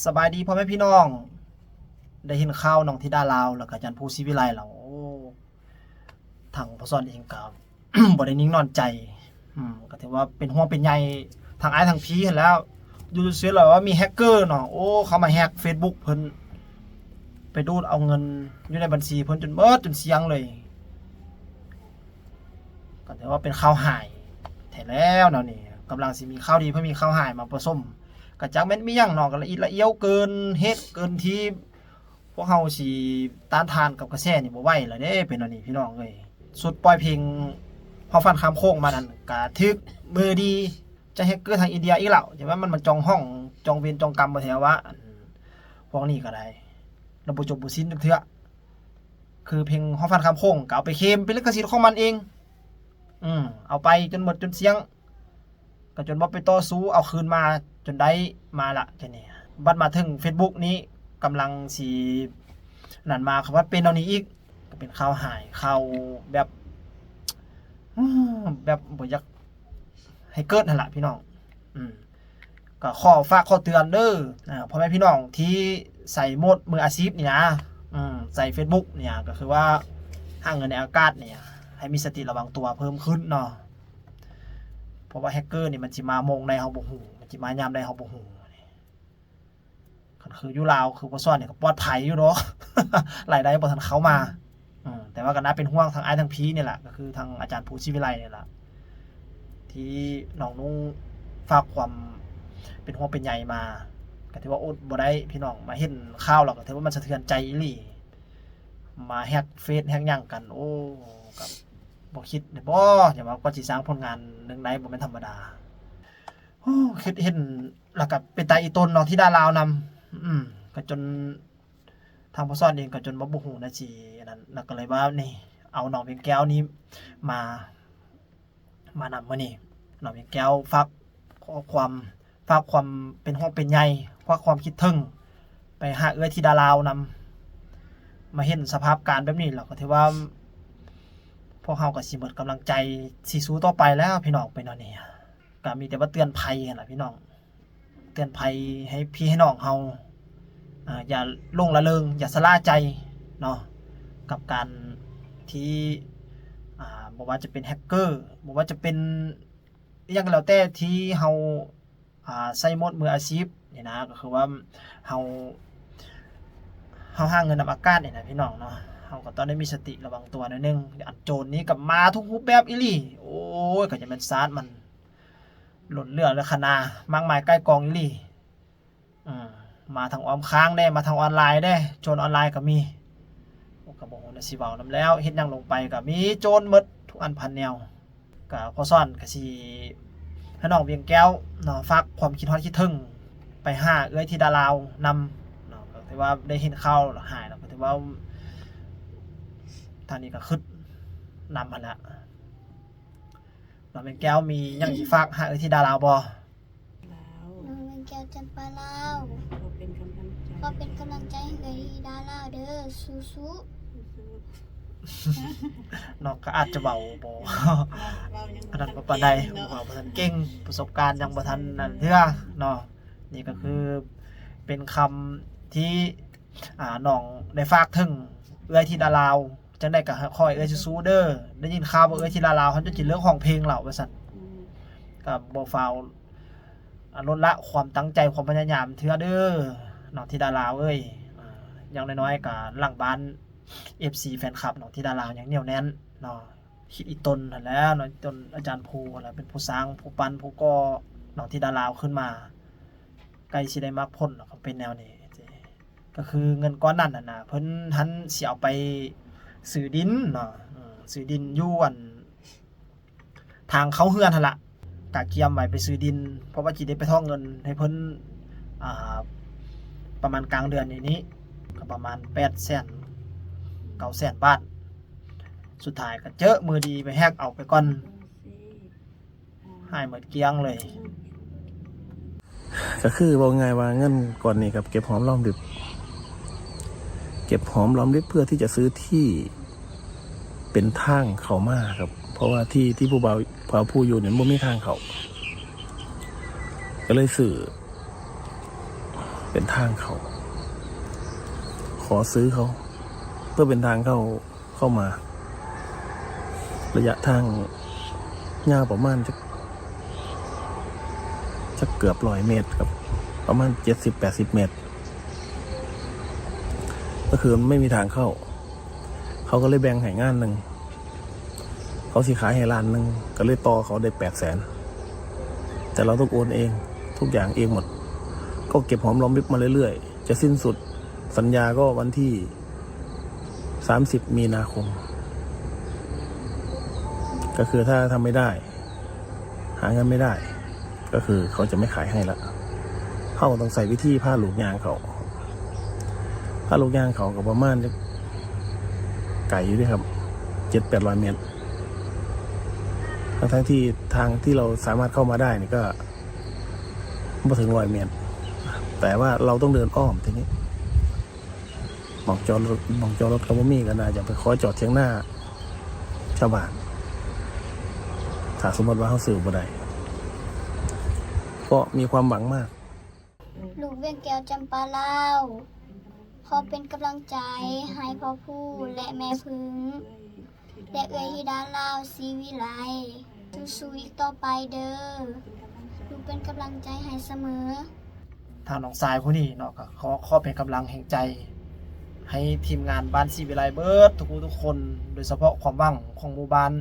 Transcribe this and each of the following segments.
ສະບາຍດີພໍ່ແມ່ພີ່ນ້ອງ ໄດ້ເຫັນຂ່າວນ້ອງທິດາລາວ ແລ້ວກະອາຈານພູ ສີວິໄລ ແລ້ວ ໂອ້ ທາງພໍ່ສອນເອງກະ ບໍ່ໄດ້ນິ່ງນອນໃຈ ອືມ ກະຖືວ່າເປັນຫ່ວງເປັນໃຍທັງອ້າຍທັງພີ່ຫັ້ນແຫຼ້ວ ຢູ່ຊື່ໆ ແລ້ວວ່າມີແຮັກເກີເນາະ ໂອ້ ເຂົ້າມາແຮັກເຟສບຸກເພິ່ນ ໄປດູດເອົາເງິນຢູ່ໃນບັນຊີເພິ່ນຈົນເບິດຈົນຊຽງເລີຍ ກໍຖືວ່າເປັນຂ່າວຮ້າຍແທ້ແລ້ວເນາະນີ້ ກຳລັງຊິມີຂ່າວດີ ເພິ່ນມີຂ່າວຮ້າຍມາປະສົມ ກໍຈັກແມ່ນມີຫຍັງເນາະ ກໍລະອິດລະອຽວເກີນເຫດເກີນທີ່ ພວກເຮົາຊິຕ້ານທານກັບກະແສນີ້ບໍ່ໄຫວແລ້ວເດ້ ເປັນແນວນີ້ພີ່ນ້ອງເອີຍ ຊຸດປ່ອຍເພງຮອບຝັນຂ້າມໂຂງມານັ້ນ ກະຖືກມືດີຈາກແຮັກເກີທາງອິນເດຍອີກແລ້ວ ຈະວ່າມັນມາຈອງຫ້ອງ ຈອງເວນຈອງກຳບໍ່ແທ້ວ່າ ອັນພວກນີ້ກໍໄດ້ ລະບໍ່ຈົບບໍ່ສິ້ນຈັກເທື່ອ ຄືເພງຮອບຝັນຂ້າມໂຂງກໍເອົາໄປເຄມເປັນລິຂະສິດຂອງມັນເອງ ອືມ ເອົາໄປຈົນໝົດຈົນຊຽງ ກໍຈົນວ່າໄປຕໍ່ສູ້ເອົາຄືນມາຈົນໄດ້ມາລະ ຈັ່ງນີ້ ບັດມາເຖິງເຟສບຸກນີ້ກຳລັງຊິນັ້ນມາ ກໍພັດເປັນແນວນີ້ອີກ ກໍເປັນຂ່າວຮ້າຍ ຂ່າວແບບ ແບບບໍ່ຢາກໃຫ້ເກີດຫັ້ນລະພີ່ນ້ອງ ອືມ ກໍຂໍຝາກຂໍເຕືອນເດີ ອາ ພໍ່ແມ່ພີ່ນ້ອງທີ່ໃຊ້ໂໝດມືອາຊີບນີ້ນະ ອືມ ໃຊ້ເຟສບຸກນີ້ນະ ກໍຄືວ່າຫາເງິນໃນອາກາດນີ້ ໃຫ້ມີສະຕິລະວັງຕົວເພີ່ມຂຶ້ນເນາະ ເພາະວ່າແຮັກເກີນີ້ມັນຊິມາໂມງໃດເຮົາບໍ່ຮູ້ ມັນຊິມາຍາມໃດເຮົາບໍ່ຮູ້ ຄັນຄືຢູ່ລາວ ຄືພໍ່ສອນນີ້ກໍປອດໄພຢູ່ດອກ ລາຍໄດ້ບໍ່ທັນເຂົ້າມາ ອືມ ແຕ່ວ່າກໍໜ້າເປັນຫ່ວງທັງອ້າຍທັງພີ່ນີ້ລະ ກໍຄືທາງອາຈານພູ ສີວິໄລນີ້ລະ ທີ່ນ້ອງນຸ່ງຝາກຄວາມເປັນຫ່ວງເປັນໃຍມາ ກໍຖືວ່າອົດບໍ່ໄດ້ພີ່ນ້ອງ ມາເຫັນຂ່າວແລ້ວກໍຖືວ່າມັນສະເທືອນໃຈອີ່ຫຼີ ມາແຮັກເຟສແຮັກຫຍັງກັນ ໂອ້ ກໍບໍ່ຄິດເດ້ບໍ ຢ່າວ່າກວ່າຊິສ້າງຜົນງານໜຶ່ງໄດ້ ບໍ່ແມ່ນທຳມະດາ ໂອ້ ຄິດເຫັນ ແລ້ວກໍເປັນຕາອີ່ຕົນນ້ອງທິດາລາວນຳ ອືມ ກໍຈົນ ທາງພໍ່ສອນເອງກໍຈົນວ່າບໍ່ຮູ້ນະຊິອັນນັ້ນ ແລ້ວກໍເລີຍວ່ານີ້ ເອົານ້ອງວຽງແກ້ວນີ້ມາ ມານຳມື້ນີ້ ນ້ອງວຽງແກ້ວຝາກຂໍ້ຄວາມ ຝາກຄວາມເປັນຫ່ວງເປັນໃຍ ຝາກຄວາມຄິດເຖິງໄປຫາເອື້ອຍທິດາລາວນຳ ມາເຫັນສະພາບການແບບນີ້ ແລ້ວກໍຖືວ່າ ພວກເຮົາກໍຊິໝົດກຳລັງໃຈ ຊິສູ້ຕໍ່ໄປແລ້ວພີ່ນ້ອງ ເປັນແນວນີ້ ກໍມີແຕ່ວ່າເຕືອນໄພຫັ້ນລະພີ່ນ້ອງ ເຕືອນໄພໃຫ້ພີ່ໃຫ້ນ້ອງເຮົາ ອາ ຢ່າຫຼົງລະເລີງ ຢ່າຊະລ່າໃຈເນາະ ກັບການທີ່ ອາ ບໍ່ວ່າຈະເປັນແຮັກເກີ ບໍ່ວ່າຈະເປັນອີ່ຫຍັງກໍແລ້ວແຕ່ທີ່ເຮົາ ອາ ໃຊ້ໂໝດມືອາຊີບນີ້ນະ ກໍຄືວ່າເຮົາ ເຮົາຫາເງິນນຳອາກາດນີ້ນະພີ່ນ້ອງເນາະ ເຮົາກໍຕ້ອງໄດ້ມີສະຕິລະວັງຕົວໜ້ອຍໜຶ່ງ ອັນໂຈນນີ້ກໍມາທຸກຮູບແບບອີ່ຫຼີ ໂອ້ຍ ກໍຈະແມ່ນຊາດມັນ ລົ້ນເຫຼືອລະຄະນາ ມາກມາຍກ່າຍກອງອີ່ຫຼີ ອືມ ມາທາງອ້ອມຂ້າງແດ່ ມາທາງອອນລາຍແດ່ ໂຈນອອນລາຍກໍມີ ໂອ້ ກໍບໍ່ຮູ້ນະຊິເວົ້ານຳແລ້ວ ເຮັດຫຍັງລົງໄປກໍມີໂຈນໝົດທຸກອັນພັນແນວ ກໍພໍ່ສອນກໍຊິໃຫ້ນ້ອງວຽງແກ້ວເນາະ ຝາກຄວາມຄິດຮອດຄິດເຖິງໄປຫາເອື້ອຍທິດາລາວນຳເນາະ ກໍຖືວ່າໄດ້ເຫັນຂ່າວແລ້ວຫາຍແລ້ວ ກໍຖືວ່າທາງນີ້ກໍຄຶດນຳຫັ້ນແຫຼະ. ນ້ອງແມ່ນແກ້ວມີຫຍັງຊິຝາກຫາເອື້ອຍທິດາລາວບໍ່? ລາວ ນ້ອງແມ່ນແກ້ວຈຳປາລາວ ຂໍເປັນກຳລັງໃຈ ຂໍເປັນກຳລັງໃຈໃຫ້ເອື້ອຍທິດາລາວເດີ ສູ້ໆ ເນາະ ກໍອາດຈະເວົ້າບໍ່ ເວົ້າ ເວົ້າຍັງບໍ່ ອັນນັ້ນບໍ່ປານໃດ ເວົ້າບໍ່ທັນເກັ່ງ ປະສົບການຍັງບໍ່ທັນນັ້ນເທື່ອເນາະ. ນີ້ກໍຄືເປັນຄຳທີ່ ອ່າ ນ້ອງໄດ້ຝາກເຖິງເອື້ອຍທິດາລາວ ຈັ່ງໃດກໍຂໍໃຫ້ເອື້ອຍສູ້ໆເດີ ໄດ້ຍິນຂ່າວວ່າເອື້ອຍທິດາລາວເຮົາຈະຊິເລີກຮ້ອງເພງແລ້ວວ່າຊັ້ນ ອືມ ກໍບໍ່ຟ້າວ ອ່າ ລົດລະຄວາມຕັ້ງໃຈຄວາມພະຍາຍາມເທື່ອເດີ ນ້ອງທິດາລາວເອີຍ ອ່າ ຢ່າງນ້ອຍໆກໍຫຼັງບ້ານ ເອັຟຊີ ແຟນຄລັບນ້ອງທິດາລາວຍັງໜຽວແໜ້ນເນາະ ຄິດອີ່ຕົນຫັ້ນແຫຼະເນາະ ຕົນອາຈານພູຫັ້ນແຫຼະ ເປັນຜູ້ສ້າງ ຜູ້ປັ່ນ ຜູ້ກໍ່ນ້ອງທິດາລາວຂຶ້ນມາ ໃກ້ຊິໄດ້ໝາກຜົນ ກໍເປັນແນວນີ້ ກໍຄືເງິນກ້ອນນັ້ນນະ ເພິ່ນຫັ້ນຊິເອົາໄປຊື້ດິນເນາະ ອືມ ຊື້ດິນຢູ່ອັນ ທາງເຂົ້າເຮືອນຫັ້ນລະ ກະກຽມໄວ້ໄປຊື້ດິນ ເພາະວ່າຊິໄດ້ໄປຖອກເງິນໃຫ້ເພິ່ນ ອ່າ ປະມານກາງເດືອນນີ້ ນີ້ ກໍປະມານແປດແສນ ເກົ້າແສນບາດ ສຸດທ້າຍກໍເຈີມືດີໄປແຮັກເອົາໄປກ່ອນ ຫາຍໝົດກ້ຽງເລີຍ. ກໍຄືເວົ້າງ່າຍວ່າເງິນກ້ອນນີ້ກໍເກັບຫອມລອມລິບ ເກັບຫອມລອມລິບເພື່ອທີ່ຈະຊື້ທີ່ເປັນທາງເຂົ້າມາຄັບ ເພາະວ່າທີ່ ທີ່ຜູ້ບ່າວ ບ່າວຜູ້ຢູ່ນີ້ບໍ່ມີທາງເຂົ້າ ກໍເລີຍຊື້ ເປັນທາງເຂົ້າ ຂໍຊື້ເຂົາ ເພື່ອເປັນທາງເຂົ້າ ເຂົ້າມາ ໄລຍະທາງຍາວປະມານຈັກ ຈັກເກືອບຮ້ອຍແມັດຄັບ ປະມານເຈັດສິບແປດສິບແມັດ ກໍຄືມັນໄມ່ມີທາງເຂົ້າ ເຂົາກໍເລີຍແບ່ງໃຫ້ງານໜຶ່ງ ເຂົາຊິຂາຍໃຫ້ລ້ານໜຶ່ງ ກໍເລີຍຕໍ່ເຂົາໄດ້ແປດແສນ ແຕ່ເຮົາຕ້ອງໂອນເອງ ທຸກຢ່າງເອງໝົດ ກໍເກັບຫອມລອມລິບມາເລື້ອຍໆ ຈະສິ້ນສຸດສັນຍາກໍວັນທີສາມສິບມີນາຄົມ ກໍຄືຖ້າ ຖ້າໄມ່ໄດ້ ຫາເງິນໄມ່ໄດ້ ກໍຄືເຂົາຈະໄມ່ຂາຍໃຫ້ລະ ເຮົາຕ້ອງໃຊ້ວິທີພາລູກຍ່າງເຂົ້າ ພາລູກຍ່າງເຂົ້າກໍປະມານຈັກ ໄກຢູ່ເດ້ຄັບ ເຈັດແປດຮ້ອຍແມັດ ທັງໆທີ່ທາງທີ່ເຮົາສາມາດເຂົ້າມາໄດ້ນີ້ກໍບໍ່ເຖິງຮ້ອຍແມັດ ແຕ່ວ່າເຮົາຕ້ອງເດີນອ້ອມທີນີ້ ໝ່ອງຈອດລົດ ໝ່ອງຈອດລົດກໍບໍ່ມີ ກໍໜ້າຈະໄປຂໍຈອດຖຽງນາຊາວບ້ານ ຖ້າສົມມຸດວ່າເຮົາຊື້ບໍ່ໄດ້ ກໍມີຄວາມຫວັງມາກ. ລູກວຽງແກ້ວຈຳປາລາວ ຂໍເປັນກຳລັງໃຈໃຫ້ພໍ່ພູ ແລະ ແມ່ຜຶ່ງ ແລະ ເອື້ອຍທິດາລາວ ສີວິໄລ ສູ້ໆອີກຕໍ່ໄປເດີ້ ລູກເປັນກຳລັງໃຈໃຫ້ສະເໝີ. ທາງນ້ອງຊາຍຜູ້ນີ້ເນາະ ກໍຂໍ ຂໍເປັນກຳລັງແຮງໃຈໃຫ້ທີມງານບ້ານສີວິໄລເບິດທຸກຜູ້ທຸກຄົນ ໂດຍສະເພາະຄວາມຫວັງຂອງໝູ່ບ້ານ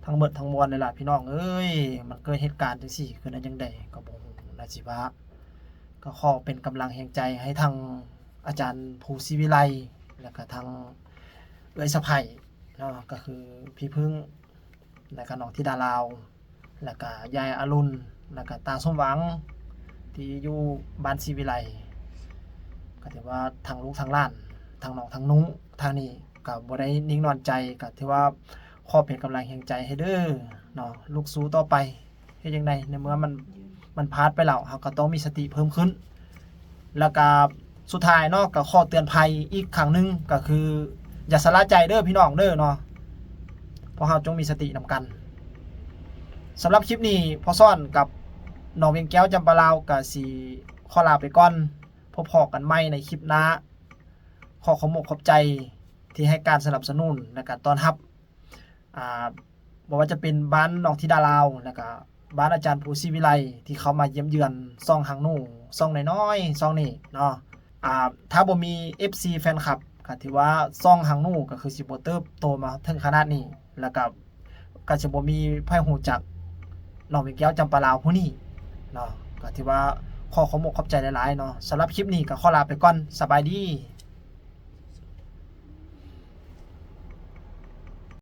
ທັງເບິດທັງມວນນີ້ລະ ພີ່ນ້ອງເອີຍ ມັນເກີດເຫດການຈັ່ງຊີ້ຂຶ້ນໄດ້ຈັ່ງໃດກໍບໍ່ຮູ້ ໜ້າຊິວ່າ ກໍຂໍເປັນກຳລັງແຮງໃຈໃຫ້ທັງອາຈານພູ ສີວິໄລ ແລ້ວກໍທັງເອື້ອຍສະໃພ້ເນາະ ກໍຄືພີ່ເພິ່ງ ແລ້ວກໍນ້ອງທິດາລາວ ແລ້ວກະຍາຍອາລຸນ ແລ້ວກະຕາສົມຫວັງ ທີ່ຢູ່ບ້ານສີວິໄລ ກໍຖືວ່າທັງລູກທັງຫຼານ ທັງນ້ອງທັງນຸ່ງ ທາງນີ້ກໍບໍ່ໄດ້ນິ່ງນອນໃຈ ກໍຖືວ່າຂໍເປັນກຳລັງແຮງໃຈໃຫ້ເດີ້ເນາະ ລູກສູ້ຕໍ່ໄປ ເຮັດຈັ່ງໃດ ໃນເມື່ອມັນ ມັນພາດໄປແລ້ວ ເຮົາກໍຕ້ອງມີສະຕິເພີ່ມຂຶ້ນ ແລ້ວກະສຸດທ້າຍເນາະ ກໍຂໍເຕືອນໄພອີກຄັ້ງໜຶ່ງ ກໍຄືຢ່າຊະລະໃຈເດີ້ພີ່ນ້ອງເດີ້ເນາະ ພວກເຮົາຈົ່ງມີສະຕິນຳກັນ. ສຳລັບຄລິບນີ້ ພໍ່ສອນກັບນ້ອງວຽງແກ້ວຈຳປາລາວ ກໍຊິຂໍລາໄປກ່ອນ ພົບພໍ້ກັນໃໝ່ໃນຄລິບໜ້າ. ຂໍຂອບອົກຂອບໃຈທີ່ໃຫ້ການສະໜັບສະໜູນ ແລະ ການຕ້ອນຮັບ ອ່າ ບໍ່ວ່າຈະເປັນບ້ານນ້ອງທິດາລາວ ແລະ ກະບ້ານອາຈານພູ ສີວິໄລ ທີ່ເຂົ້າມາຢ້ຽມເຢືອນຊ່ອງຫາງໜູ ຊ່ອງນ້ອຍໆ ຊ່ອງນີ້ເນາະ ອ່າ ຖ້າບໍ່ມີເອັຟຊີແຟນຄລັບ ກໍຖືວ່າຊ່ອງຫາງໜູກໍຄືຊິບໍ່ເຕີບໂຕມາເຖິງຂະໜາດນີ້ ແລ້ວກະ ກໍຊິບໍ່ມີໃຜຮູ້ຈັກນ້ອງວຽງແກ້ວຈຳປາລາວຜູ້ນີ້ເນາະ ກໍຖືວ່າຂໍຂອບອົກຂອບໃຈຫຼາຍໆເນາະ. ສຳລັບຄລິບນີ້ກໍຂໍລາໄປກ່ອນ ສະບາຍດີ.